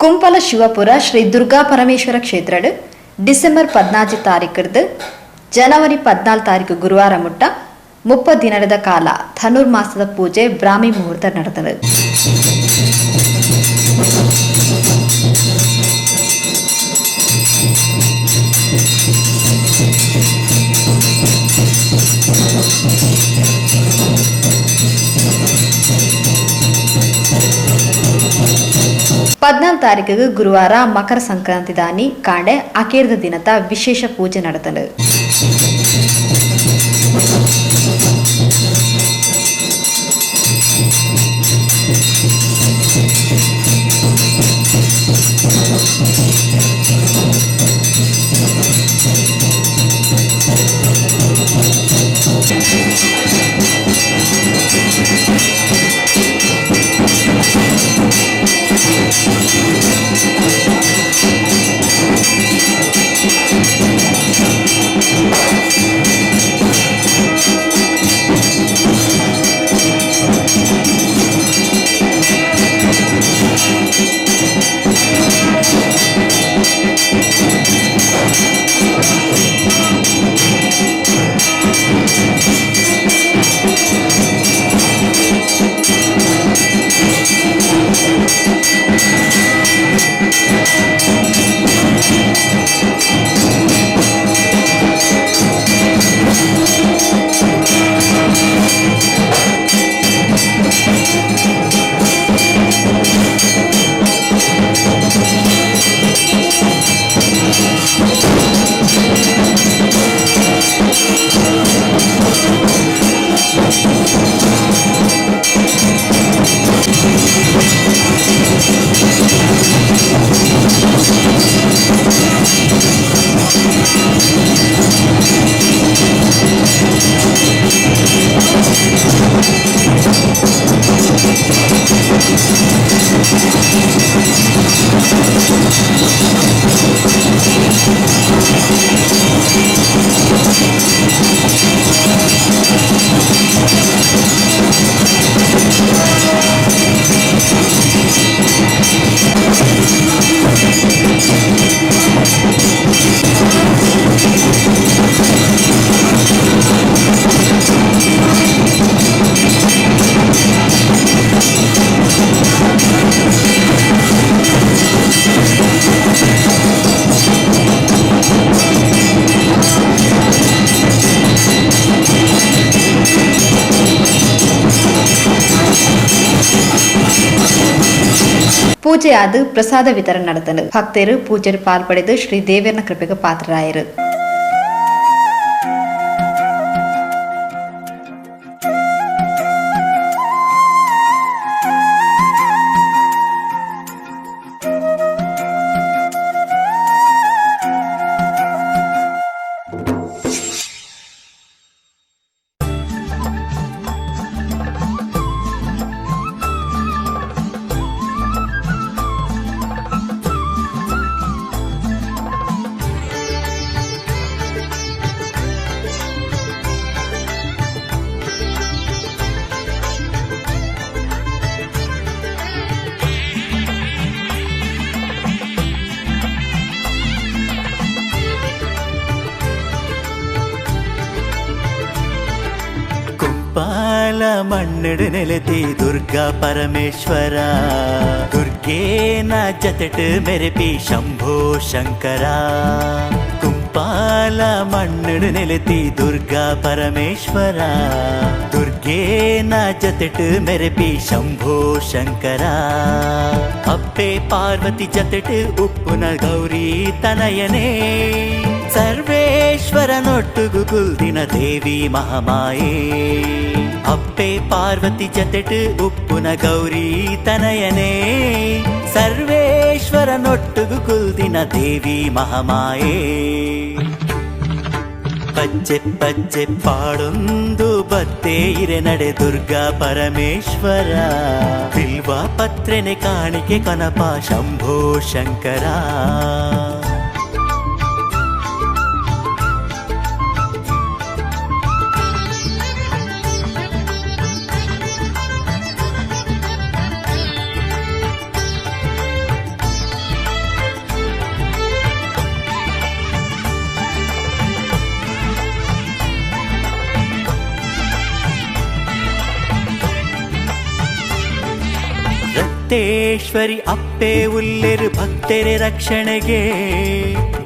ಕುಂಪಲ ಶಿವಪುರ ಶ್ರೀ ದುರ್ಗಾ ಪರಮೇಶ್ವರ ಕ್ಷೇತ್ರಡ್ ಡಿಸೆಂಬರ್ 14 ತಾರೀಕುರ್ದು ಜನವರಿ 14 ತಾರೀಕು ಗುರುವಾರ ಮುಟ್ಟ 30 ದಿನದ ಕಾಲ ಧನುರ್ಮಾಸದ ಪೂಜೆ ಬ್ರಾಹ್ಮಿ ಮುಹೂರ್ತ ನಡೆದಳು. 14 ತಾರೀಕಿಗೆ ಗುರುವಾರ ಮಕರ ಸಂಕ್ರಾಂತಿ ದಾನಿ ಕಾಂಡೆ ಅಕೇರ್ದ ದಿನದ ವಿಶೇಷ ಪೂಜೆ ನಡೆದಳು. ಪೂಜೆ ಆದ ಪ್ರಸಾದ ವಿತರಣೆ ನಡೆದನು. ಭಕ್ತರು ಪೂಜೆರ್ ಪಾಲ್ ಪಡೆದು ಶ್ರೀ ದೇವರನ ಕೃಪೆಗೆ ಪಾತ್ರರಾಯರು. ಕುಂಪಾಲ ಮಣ್ಣಡು ನೆಲೆತಿ ದುರ್ಗಾ ಪರಮೇಶ್ವರ, ದುರ್ಗೇನ ಜತೆಟ್ ಮೆರೆಪಿ ಶಂಭೋ ಶಂಕರ. ಕುಂಪಾಲ ಮಣ್ಣಡು ನೆಲೆತಿ ದುರ್ಗಾ ಪರಮೇಶ್ವರ, ದುರ್ಗೇನ ಜತೆಟ್ ಮೆರೆಪಿ ಶಂಭೋ ಶಂಕರ. ಅಪ್ಪೆ ಪಾರ್ವತಿ ಜತೆಟ್ ಉಪ್ಪುನ ಗೌರಿ ತನಯನೇ, ಸರ್ವೇಶ್ವರ ನೊಟ್ಟುಗು ಕುಲ್ದಿನ ದೇವಿ ಮಹಾಮಾಯೇ. ಅಪ್ಪೆ ಪಾರ್ವತಿ ಜತೆಟ್ ಉಪ್ಪುನ ಗೌರಿ ತನಯನೇ, ಸರ್ವೇಶ್ವರ ನೊಟ್ಟುಗು ಕುಲ್ದಿನ ದೇವಿ ಮಹಾಮಾಯೇ. ಪಜ್ಜೆ ಪಜ್ಜೆ ಪಾಡೊಂದು ಬತ್ತೆ ಇರೆ ನಡೆ ದುರ್ಗಾ ಪರಮೇಶ್ವರ, ಬಿಲ್ವ ಪತ್ರೆನೆ ಕಾಣಿಕೆ ಕನಪ ಶಂಭೋ ಶಂಕರ. Rakteshwari ಅಪ್ಪೆ ಉಲ್ಲೆರು ಭಕ್ತೆರೆ ರಕ್ಷಣೆಗೆ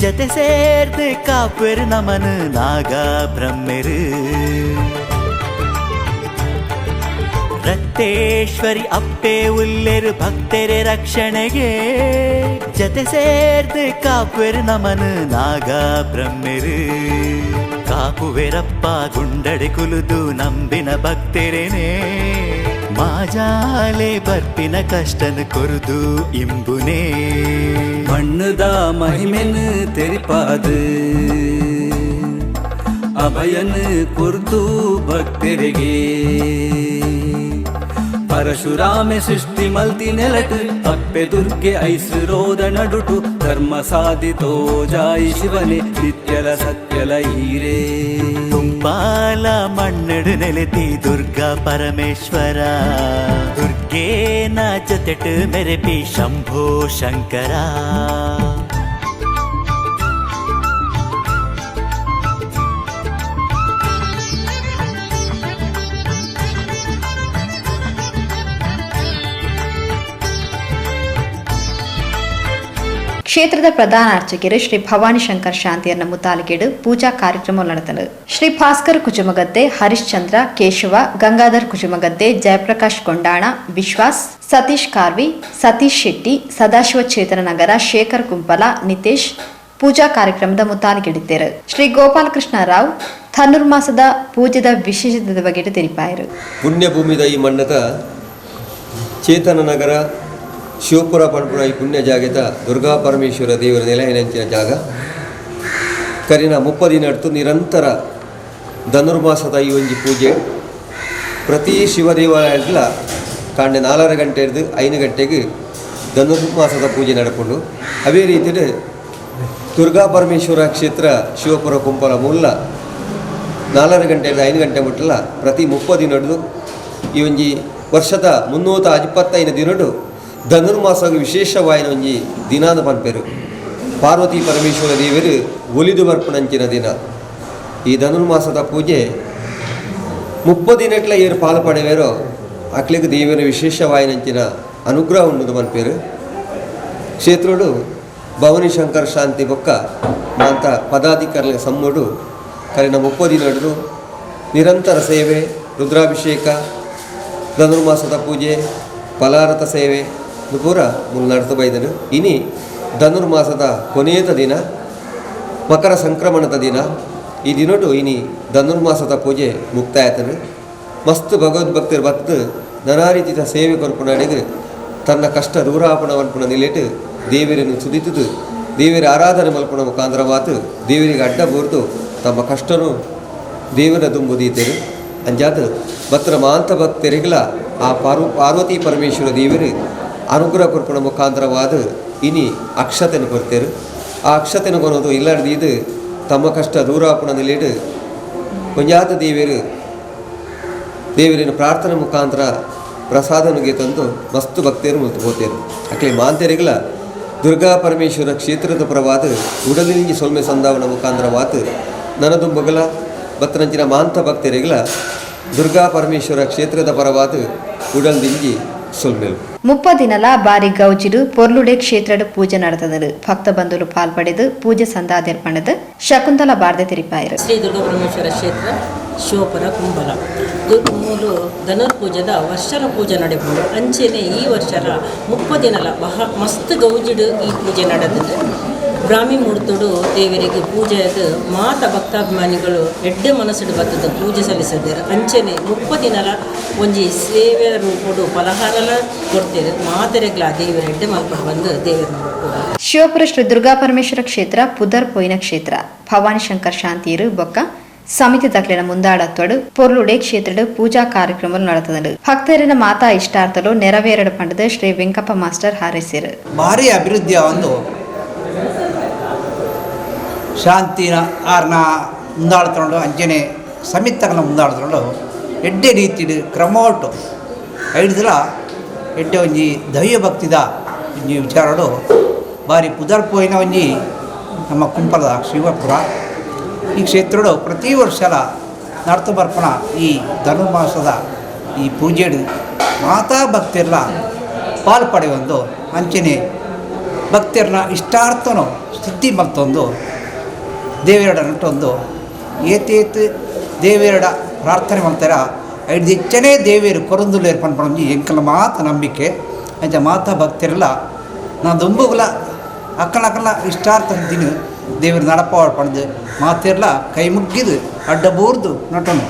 ಜತೆ ಸೇರ್ದು ಕಾಪೆರು ನಮನು ನಾಗ ಬ್ರಹ್ಮೆರು. ರಕ್ತೇಶ್ವರಿ ಅಪ್ಪೆ ಉಲ್ಲೆರು ಭಕ್ತೆರೆ ರಕ್ಷಣೆಗೆ ಜತೆ ಸೇರ್ದು ಕಾಪೆರು ನಮನು ನಾಗ ಬ್ರಹ್ಮೆರು. ಕಾಪುವೆರಪ್ಪ ಗುಂಡಡೆ ಕುಲುದು ನಂಬಿನ ಭಕ್ತೆರೆನೇ ಮಾಜಾಲೆ ಬರ್ಪಿನ ಕಷ್ಟನ ಕೊರುದು ಇಂಬುನೇ. ಮಣ್ಣುದ ಮಹಿಮೆನು ತೆರಿಪಾದು ಅಭಯನು ಕೊರ್ದು ಭಕ್ತರಿಗೆ. ಪರಶುರಾಮೆ ಸೃಷ್ಟಿ ಮಲ್ತಿ ನೆಲಟು ಅಪ್ಪೆ ದುರ್ಗೆ ಐಸುರೋದ ನಡುಟು ಧರ್ಮ ಸಾಧಿತೋ ಜಾಯಿ ಶಿವನೆ ನಿತ್ಯಲ ಸತ್ಯಲ ಈರೇ. ತುಂಬಾಲ ಮಣ್ಣಡು ನೆಲೆತಿ ದುರ್ಗಾ ಪರಮೇಶ್ವರ ದುರ್ಗೇನ ಜೊತೆಟು ಮೆರೆಪಿ ಶಂಭೋ ಶಂಕರ. ಕ್ಷೇತ್ರದ ಪ್ರಧಾನ ಅರ್ಚಕರು ಶ್ರೀ ಭವಾನಿ ಶಂಕರ್ ಶಾಂತಿಯನ್ನ ಮುತಾಲಿಕೆಡು ಪೂಜಾ ಕಾರ್ಯಕ್ರಮ ನಡೆದನು. ಶ್ರೀ ಭಾಸ್ಕರ್ ಕುಜುಮಗದ್ದೆ, ಹರಿಶ್ಚಂದ್ರ, ಕೇಶವ, ಗಂಗಾಧರ್ ಕುಜುಮಗದ್ದೆ, ಜಯಪ್ರಕಾಶ್ ಕೊಂಡಾಣ, ವಿಶ್ವಾಸ್, ಸತೀಶ್ ಕಾರ್ವಿ, ಸತೀಶ್ ಶೆಟ್ಟಿ, ಸದಾಶಿವ ಚೇತನ ನಗರ, ಶೇಖರ್ ಕುಂಪಲ, ನಿತೇಶ್ ಪೂಜಾ ಕಾರ್ಯಕ್ರಮದ ಮುತಾಲಿಕೆಡಿದ್ದರು. ಶ್ರೀ ಗೋಪಾಲಕೃಷ್ಣ ರಾವ್ ಧನುರ್ಮಾಸದ ಪೂಜೆದ ವಿಶೇಷದ ಬಗ್ಗೆ ತಿಳಿಪಾಯರು. ಪುಣ್ಯಭೂಮಿದ ಈ ಮಣ್ಣದ ಚೇತನ ನಗರ ಶಿವಪುರ ಪಣಪುರ ಈ ಪುಣ್ಯ ಜಾಗೆತ ದುರ್ಗಾ ಪರಮೇಶ್ವರ ದೇವರ ನೆಲೆಯನಂಚಿನ ಜಾಗ. ಕರಿನ 30 ದಿನ ನಿರಂತರ ಧನುರ್ಮಾಸದ ಈ ಒಂಜಿ ಪೂಜೆ ಪ್ರತಿ ಶಿವ ದೇವಾಲಯದ ಕಾಂಡೆ 4 ಗಂಟೆ ಹಿಡಿದು 5 ಗಂಟೆಗೆ ಧನುರ್ಮಾಸದ ಪೂಜೆ ನಡ್ಕೊಂಡು, ಅದೇ ರೀತಿಯಲ್ಲಿ ದುರ್ಗಾ ಪರಮೇಶ್ವರ ಕ್ಷೇತ್ರ ಶಿವಪುರ ಕುಂಪಲ ಮೂಲ 4 ಗಂಟೆ 5 ಗಂಟೆ ಮುಟ್ಟಲ್ಲ ಪ್ರತಿ 30 ದಿನ ಈ ಒಂಜಿ ವರ್ಷದ 325 ದಿನಡು ಧನುರ್ಮಾಸ ವಿಶೇಷವಾಯಿನ ಒಂಜಿ ದಿನಾನ ಪನ್ಪೆರು. ಪಾರ್ವತಿ ಪರಮೇಶ್ವರ ದೇವರು ಒಲಿದು ಬರ್ಪಣಂಚಿನ ದಿನ ಈ ಧನುರ್ಮಾಸದ ಪೂಜೆ. 30 ದಿನಟ್ಲ ಏರು ಪಾಲು ಪಡೆವೇರೋ ಅಕ್ಲಿಗೆ ದೇವರ ವಿಶೇಷವಾಯಿನಂಚಿನ ಅನುಗ್ರಹ ಉಂಡುದು ಪನ್ಪೇರು. ಕ್ಷೇತ್ರಡು ಭವಾನಿ ಶಂಕರ್ ಶಾಂತಿ ಬೊಕ್ಕ ಮಾಂತ ಪದಾಧಿಕಾರಿಗಳ ಸಮ್ಮುಡು ಕರಿನ 30 ದಿನಡು ನಿರಂತರ ಸೇವೆ, ರುದ್ರಾಭಿಷೇಕ, ಧನುರ್ಮಾಸದ ಪೂಜೆ, ಫಲಾರಥ ಸೇವೆ ಪೂರ ಮುನ್ನಡೆದು ಬೈದನು. ಇನಿ ಧನುರ್ಮಾಸದ ಕೊನೆಯದ ದಿನ ಮಕರ ಸಂಕ್ರಮಣದ ದಿನ. ಈ ದಿನಟು ಇನಿ ಧನುರ್ಮಾಸದ ಪೂಜೆ ಮುಕ್ತಾಯತನು. ಮಸ್ತ್ ಭಗವದ್ಭಕ್ತರು ಬತ್ತು ನಾನಾ ರೀತಿಯ ಸೇವೆ ಕೊರ್ಪುನಡೆಗೆ ತನ್ನ ಕಷ್ಟ ದೂರಾಪಣವನ್ಪುಣ ನಿಲೆಟು ದೇವರನ್ನು ಸುದಿತದು ದೇವರ ಆರಾಧನೆ ಮಲ್ಪುಣ ಮುಖಾಂತರವಾತು ದೇವರಿಗೆ ಅಡ್ಡ ಬೋರ್ದು ತಮ್ಮ ಕಷ್ಟನು ದೇವರ ದುಂಬುದೀತರು. ಅಂಜಾತ ಭಕ್ತರ ಮಾಂತ ಭಕ್ತರಿಗಳ ಆ ಪಾರ್ವತಿ ಪರಮೇಶ್ವರ ದೇವರು ಅನುಗ್ರಹ ಕೊರ್ಪುಣ ಮುಖಾಂತರವಾದ ಇನಿ ಅಕ್ಷತೆಯನ್ನು ಕೊಡ್ತೇರು. ಆ ಅಕ್ಷತೆಯನ್ನು ಕೊನೋದು ಇಲ್ಲಾಡ್ದು ಇದು ತಮ್ಮ ಕಷ್ಟ ದೂರಾಪುಣ ನಿಲೆಡು ಕೊಂಜಾತ ದೇವರು ದೇವರಿನ ಪ್ರಾರ್ಥನೆ ಮುಖಾಂತರ ಪ್ರಸಾದನಿಗೆ ತಂದು ಮಸ್ತು ಭಕ್ತಿಯರು ಮುತ್ತು ಹೋತೇರು. ಅಕ್ಲೆ ಮಾಂತೆರಿಗಳ ದುರ್ಗಾ ಪರಮೇಶ್ವರ ಕ್ಷೇತ್ರದ ಪರವಾದ ಉಡಲಿಂಗಿ ಸೊಲ್ಮೆ ಸಂದಾವನ ಮುಖಾಂತರವಾತು ನನದುಂಬಗಲ ಬತ್ತನಂಚಿನ ಮಾಂತ ಭಕ್ತರಿಗಳ ದುರ್ಗಾ ಪರಮೇಶ್ವರ ಕ್ಷೇತ್ರದ ಪರವಾದ ಉಡಲ್ದಿಂಜಿ ಸೊಲ್ಮೆಲು. 30 ದಿನಲ ಬಾರಿ ಗೌಜಿಡು ಪೊರ್ಲುಡೆ ಕ್ಷೇತ್ರಡ್ ಪೂಜೆ ನಡೆತದರು. ಭಕ್ತ ಬಂಧುಲು ಪಾಲ್ಪಡೆದು ಪೂಜೆ ಸಂದಾದಿರ್ಪಣದು ಶಕುಂತಲ ಬಾರ್ದೆ ತಿರಿಪಾಯರು. ಶ್ರೀ ದುರ್ಗಾ ಪರಮೇಶ್ವರ ಕ್ಷೇತ್ರ ಶಿವಪುರ ಕುಂಬಲ ಮೂಲು ಧನುರ್ಪೂಜೆದ ವರ್ಷರ ಪೂಜೆ ನಡೆಪುಂಡು. ಅಂಚೆನೆ ಈ ವರ್ಷರ 30 ದಿನಲ ಬಹ ಮಸ್ತ್ ಗೌಜಿಡು ಈ ಪೂಜೆ ನಡೆದಿದೆ. ಬ್ರಾಹ್ಮಿ ಮುಹೂರ್ತಡು ದೇವರಿಗೆ ಪೂಜೆಯದು ಮಾತ ಭಕ್ತಾಭಿಮಾನಿಗಳು ಎಡ್ಡೆ ಮನಸ್ಸುಡು ಬತ್ತದ ಪೂಜೆ ಸಲ್ಲಿಸದೇರು. ಅಂಚೆನೆ 30 ದಿನಲ ಒಂಜಿ ಸೇವೆ ರೂಪಡು ಫಲಹಾರಲ ಕೊಡ್ತೇವೆ. ಮಾತೆರೆಗ್ಲ ದೇವರ ಎಡ್ಡೆ ಮಲ್ಪಡು ಬಂದು ದೇವರ. ಶಿವಪುರ ಶ್ರೀ ದುರ್ಗಾ ಪರಮೇಶ್ವರ ಕ್ಷೇತ್ರ ಪುದರ್ ಪೋಯಿನ ಕ್ಷೇತ್ರ. ಭವಾನಿ ಶಂಕರ್ ಶಾಂತಿಯರು ಬೊಕ್ಕ ಸಮಿತಿ ದಕ್ಲಿನ ಮುಂದಾಡತ್ವಡು ಪೊರ್ಲುಡೆ ಕ್ಷೇತ್ರಡ್ ಪೂಜಾ ಕಾರ್ಯಕ್ರಮ ನಡೆತದರು. ಭಕ್ತರಿನ ಮಾತಾ ಇಷ್ಟಾರ್ಥಲು ನೆರವೇರಡು ಪಂಡದ ಶ್ರೀ ವೆಂಕಪ್ಪ ಮಾಸ್ಟರ್ ಹಾರೈಸಿರು. ಭಾರಿ ಅಭಿವೃದ್ಧಿಯ ಒಂದು ಶಾಂತಿನ ಆರ್ನ ಮುಂದಾಳ್ಕೊಂಡು ಅಂಚನೆ ಸಮಿತಗಳನ್ನ ಮುಂದಾಳ್ಕೊಂಡು ಎಡ್ಡೆ ರೀತಿಡ್ ಕ್ರಮೋಟು ಐಡ್ದಲ ಎಡ್ಡೆ ಒಂಜಿ ದೈವ ಭಕ್ತಿದ ಒಂಜಿ ವಿಚಾರಡು ಭಾರಿ ಪುದರ್ ಪೋಯಿನ ಒಂಜಿ ನಮ್ಮ ಕುಂಪಲದ ಶಿವಪುರ. ಈ ಕ್ಷೇತ್ರಡು ಪ್ರತಿ ವರ್ಷಲ ನಡ್ತು ಬರ್ಪಣ ಈ ಧನುರ್ಮಾಸದ ಈ ಪೂಜೆಡು ಮಾತಾ ಭಕ್ತಿರ್ಲ ಪಾಲ್ ಪಡೆಯೊಂದು ಅಂಚನೆ ಭಕ್ತರ್ನ ಇಷ್ಟಾರ್ಥನು ಸಿದ್ಧಿ ಮಲ್ತೊಂದು ದೇವೆರಡ ನಟೊಂದು ಏತೇತ್ ದೇವೆರಡ ಪ್ರಾರ್ಥನೆ ಮಾಡ್ತಾರ ಐದು ಹೆಚ್ಚನೇ ದೇವೇರು ಕೊರಂದುಲೇರು ಪನ್ಪೊಂಜಿ ಎಂಕಲ ಮಾತ ನಂಬಿಕೆ. ಅಂಚ ಮಾತ ಭಕ್ತರೆಲ್ಲ ನಾ ದುಂಬುಗುಲ ಅಕ್ಕನ ಅಕ್ಕನ ಇಷ್ಟಾರ್ಥ ದಿನ ದೇವರು ನಡಪಾವಡ್ ಪಂಡ್ದು ಮಾತೆರ್ಲ ಕೈ ಮುಗ್ಗಿದು ಅಡ್ಡ ಬೂರ್ದು ನಟನು.